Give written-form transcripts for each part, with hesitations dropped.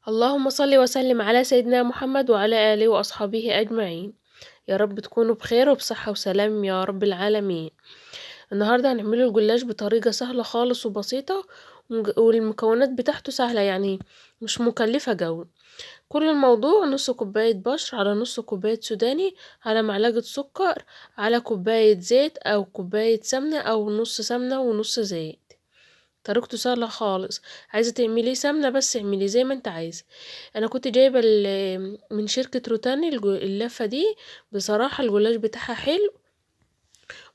اللهم صل وسلم على سيدنا محمد وعلى آله وأصحابه أجمعين. يا رب تكونوا بخير وبصحة وسلام يا رب العالمين. النهاردة هنعمل الجلاش بطريقة سهلة خالص وبسيطة، والمكونات بتاعته سهلة يعني مش مكلفة جو. كل الموضوع نص كوباية بشر على نص كوباية سوداني على معلقة سكر على كوباية زيت أو كوباية سمنة أو نص سمنة ونص زيت. طريقته سهلة خالص، عايزة تعمليه سمنة بس اعمليه زي ما انت عايزة. انا كنت جايبة من شركة روتاني اللفة دي، بصراحة الجلاش بتاعها حلو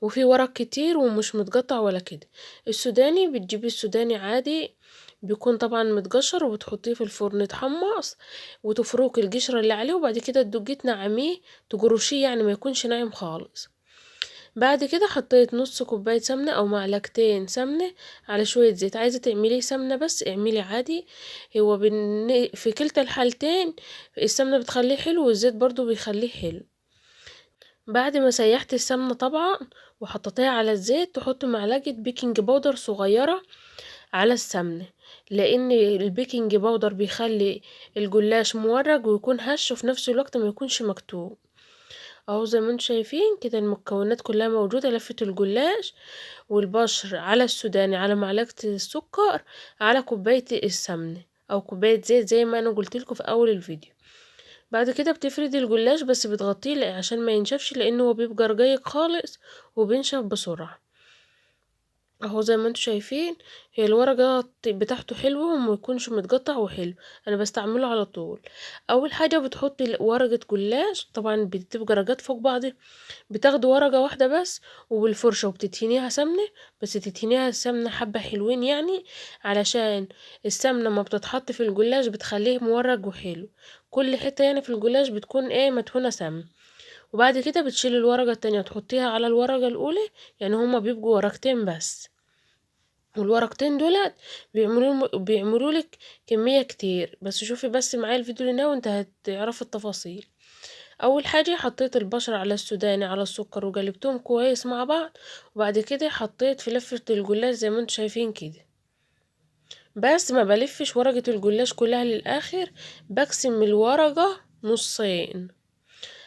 وفيه ورق كتير ومش متقطع ولا كده. السوداني بتجيبي السوداني عادي بيكون طبعا متقشر، وبتحطيه في الفرن يتحمص وتفركي القشرة اللي عليه، وبعد كده تدقيه تنعميه تجرشيه يعني ما يكونش ناعم خالص. بعد كده حطيت نص كوباية سمنة أو معلقتين سمنة على شوية زيت. عايزة تعمليه سمنة بس اعملي عادي، هو في كلتا الحالتين السمنة بتخليه حلو والزيت برضو بيخليه حلو. بعد ما سيحت السمنة طبعا وحطيتها على الزيت، تحط معلقة baking powder صغيرة على السمنة، لأن ال baking powder بيخلي الجلاش مورق ويكون هش وفي نفس الوقت ما يكونش مكتوم. اهو زي ما انتم شايفين كده المكونات كلها موجودة، لفة الجلاش والبشر على السوداني على معلقة السكر على كوباية السمنة او كوباية زيت زي ما انا قلت لكم في اول الفيديو. بعد كده بتفردي الجلاش بس بتغطيه عشان ما ينشفش، لانه هو بيبقى رقيق خالص وبينشف بسرعة. اهو زي ما انتم شايفين هي الورقة بتاعته حلوة وما يكونش متقطع وحلو، انا بستعمله على طول. اول حاجة بتحطي ورقة جلاش، طبعا بتبقى رقات فوق بعض، بتاخدي ورقة واحدة بس وبالفرشة وبتدهنيها سمنة، بس تدهنيها سمنة حبة حلوين يعني، علشان السمنة ما بتتحط في الجلاش بتخليه مورق وحلو. كل حتة يعني في الجلاش بتكون مدهونة سمنة. وبعد كده بتشيلي الورقة التانية وتحطيها على الورقة الاولى، يعني هما بيبقوا ورقتين بس، والورقتين دولت بيعملوا لك كمية كتير. بس شوفي بس معايا الفيديو هنا وانت هتعرفي التفاصيل. اول حاجة حطيت البشر على السوداني على السكر وقلبتهم كويس مع بعض، وبعد كده حطيت في لفة الجلاش زي ما انتم شايفين كده، بس ما بلفش ورقة الجلاش كلها للاخر، بقسم الورقة نصين.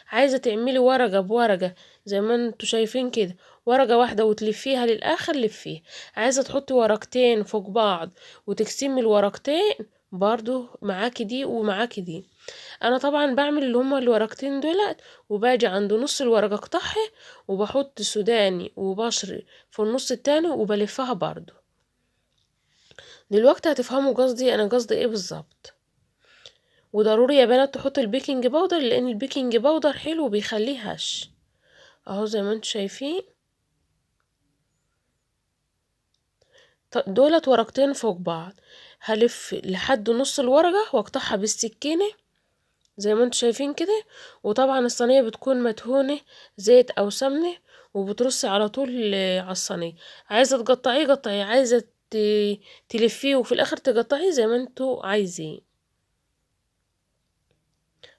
عايزة تعملي ورقة بورقة زي ما انتم شايفين كده، ورقة واحدة وتلفيها للآخر لفيها. عايزة تحطي ورقتين فوق بعض وتقسمي الورقتين برضو معاكي دي ومعاكي دي. انا طبعا بعمل اللي هما الورقتين دولت، وباجي عند نص الورقة اقطعها وبحط سوداني وبشر في النص التاني وبلفها برضو. دلوقتي هتفهموا قصدي انا قصدي ايه بالظبط. وضروري يا بنات تحطوا ال baking powder، لان ال baking powder حلو وبيخليه هش. اهو زي ما انتم شايفين دولت ورقتين فوق بعض، هلف لحد نص الورقة واقطعها بالسكينة زي ما انتم شايفين كده. وطبعا الصينية بتكون مدهونة زيت او سمنة، وبترصي على طول على الصينية. عايزة تقطعيه قطعيه، عايزة تلفيه وفي الاخر تقطعيه زي ما انتوا عايزين.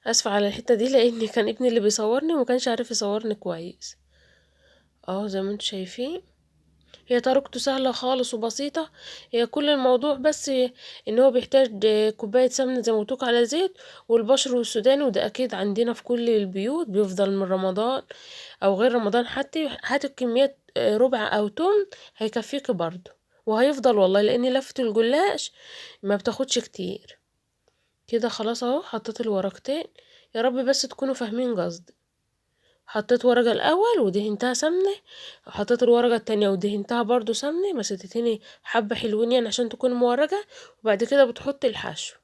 اسفة على الحتة دي لان كان ابني اللي بيصورني وما كانش عارف يصورني كويس. اهو زي ما انتم شايفين هي طريقته سهلة خالص وبسيطة. هي كل الموضوع بس ان هو بيحتاج كوباية سمنة زي ما قلتلكوا على زيت، والبشر والسوداني، وده اكيد عندنا في كل البيوت، بيفضل من رمضان او غير رمضان. حتى هاتي الكميات ربع او تمن هيكفيكي برضو وهيفضل والله، لان لفة الجلاش ما بتاخدش كتير كده. خلاص اهو حطيت الورقتين، يا رب بس تكونوا فاهمين قصدي. حطيت ورقة الأول ودهنتها سمنة، وحطيت الورقة التانية ودهنتها برضو سمنة، بس تدهني حبة حلوين يعني عشان تكون مورقة. وبعد كده بتحطي الحشو،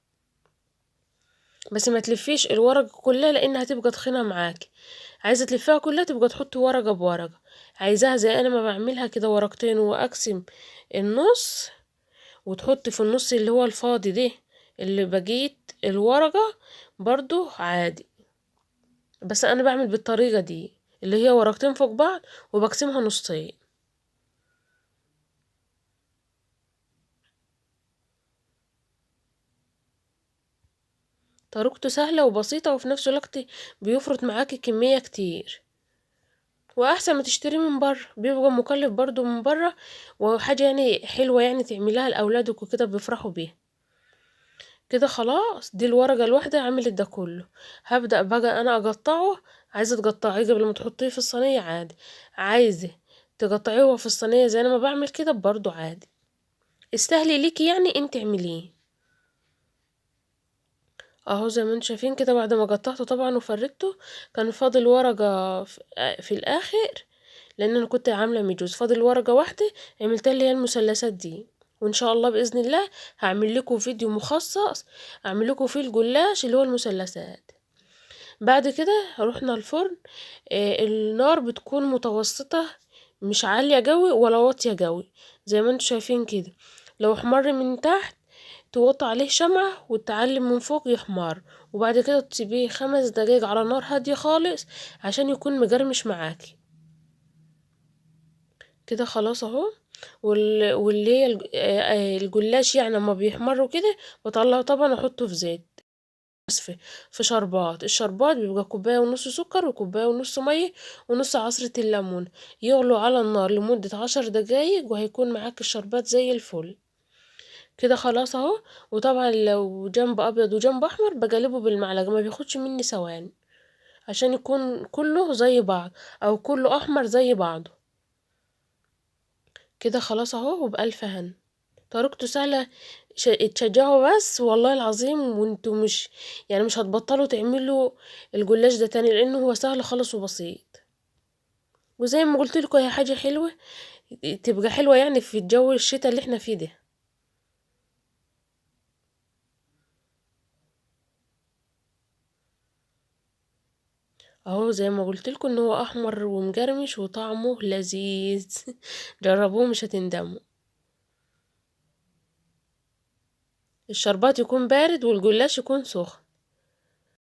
بس ما تلفيش الورقة كلها لأن هتبقى تخينة معاكي. عايزة تلفيها كلها تبقى تحطي ورقة بورقة، عايزاها زي أنا ما بعملها كده ورقتين وأقسم النص، وتحطي في النص اللي هو الفاضي ده اللي بقيت الورقة برضو عادي. بس أنا بعمل بالطريقة دي اللي هي ورقتين فوق بعض وبقسمها نصين. طريقته سهلة وبسيطة وفي نفس الوقت بيفرط معاكي كمية كتير، واحسن ما تشتري من بره، بيبقى مكلف برضو من بره، وحاجة يعني حلوة يعني تعمليها لأولادك وكده بيفرحوا بيها. كده خلاص دي الورقة الواحدة عملت ده كله. هبدأ بقى انا اقطعه. عايزة تقطعيه قبل ما تحطيه في الصينية عادي، عايزة تقطعيه في الصينية زي انا ما بعمل كده برضو عادي، السهل ليكي يعني انت اعمليه. اهو زي ما انتم شايفين كده بعد ما قطعته طبعا وفردته، كان فاضل ورقة في الاخر لان انا كنت عاملة ميجوز، فاضل ورقة واحدة عملتها اللي هي المثلثات دي. وان شاء الله باذن الله هعمل لكم فيديو مخصص اعمل لكم فيه الجلاش اللي هو المثلثات. بعد كده رحنا الفرن، النار بتكون متوسطة، مش عالية قوي ولا واطية قوي زي ما انتم شايفين كده. لو احمر من تحت توطي عليه شمعة وتعلي من فوق يحمر، وبعد كده تسيبيه 5 دقايق على نار هادية خالص عشان يكون مقرمش معاكي كده. خلاص اهو. واللي هي الجلاش يعني لما بيحمروا كده بطلعه طبعا احطه في زيت، اسفه في شربات. الشربات بيبقى كوباية ونص سكر وكوبايه ونص مية ونص عصره الليمون، يغلوا على النار لمدة 10 دقايق وهيكون معاك الشربات زي الفل كده. خلاص اهو. وطبعا لو جنب ابيض وجنب احمر بقلبه بالمعلقه، ما بياخدش مني ثواني عشان يكون كله زي بعض او كله احمر زي بعضه كده. خلاص اهو. وبألف هنا. طريقته سهلة، اتشجعوا بس والله العظيم، وانتوا مش يعني مش هتبطلوا تعملوا الجلاش ده تاني لانه هو سهل خالص وبسيط. وزي ما قلت لكم هي حاجة حلوة، تبقى حلوة يعني في الجو الشتاء اللي احنا فيه ده. اهو زي ما قلت لكم ان هو احمر ومقرمش وطعمه لذيذ. جربوه مش هتندموا. الشربات يكون بارد والجلاش يكون سخن.